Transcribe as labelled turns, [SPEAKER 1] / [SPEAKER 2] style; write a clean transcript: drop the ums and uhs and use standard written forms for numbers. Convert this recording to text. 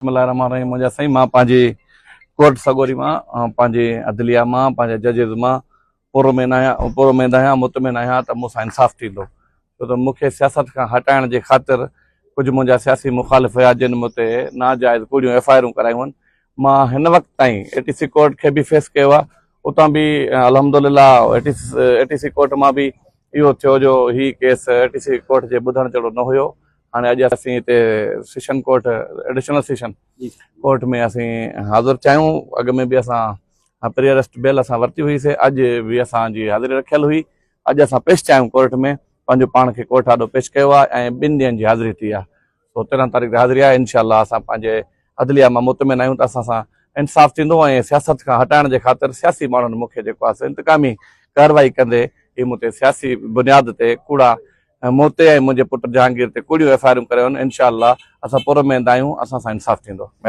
[SPEAKER 1] بسم الله الرحمٰن الرحيم منهنجا سائين مان پنهنجي ڪورٽ سڳوري مان پنهنجي عدليه مان پنهنجي ججز مان پر اميد آهيان پر اميد آهيان مطمئن آهيان ته مون سان انصاف ٿيندو ڇو ته مون کي سياست کان هٽائڻ جي خاطر ڪجهه منهنجا سياسي مخالف هيا جن مون تي ناجائز ڪوڙيون ايف I آرون ڪرايون آهن مان هن وقت تائين اي ٽي سي ڪورٽ کي به فيس ڪيو آهي اتان به الحمدلله اي ٽي سي ڪورٽ مان به اهو ٿيو جو هي ڪيس اي ٽي سي ڪورٽ جي ٻڌڻ جهڙو نه هيو هاڻي اڄ اسين هتي session court additional session court ۾ اسين حاضر ٿيا آهيون اڳ ۾ به اسان پري اريسٽ بيل اسان ورتي هئي سي اڄ به اسان جي حاضري رکيل هئي اڄ اسان پيش ٿيا آهيون ڪورٽ ۾ پنهنجو پاڻ کي ڪورٽ آڏو پيش ڪيو آهي ۽ ٻن ڏينهن جي حاضري ٿي آهي سو 13 تاريخ تي حاضري آهي انشاء الله اسان پنهنجي عدليه مان مطمئن آهيون ته اسان سان انصاف ٿيندو ۽ سياست کان هٽائڻ جي خاطر سياسي ماڻهن مون کي جيڪو آهي انتقامي ڪارروائي ڪندي هي مون تي سياسي بنياد تي ڪوڙا ۽ مون تي ۽ منهنجي پٽ جهانگير تي ڪوڙيون ايف I آرون ڪريو آهن انشاء الله اسان پراميد آهيون اسان سان انصاف ٿيندو. مهرباني.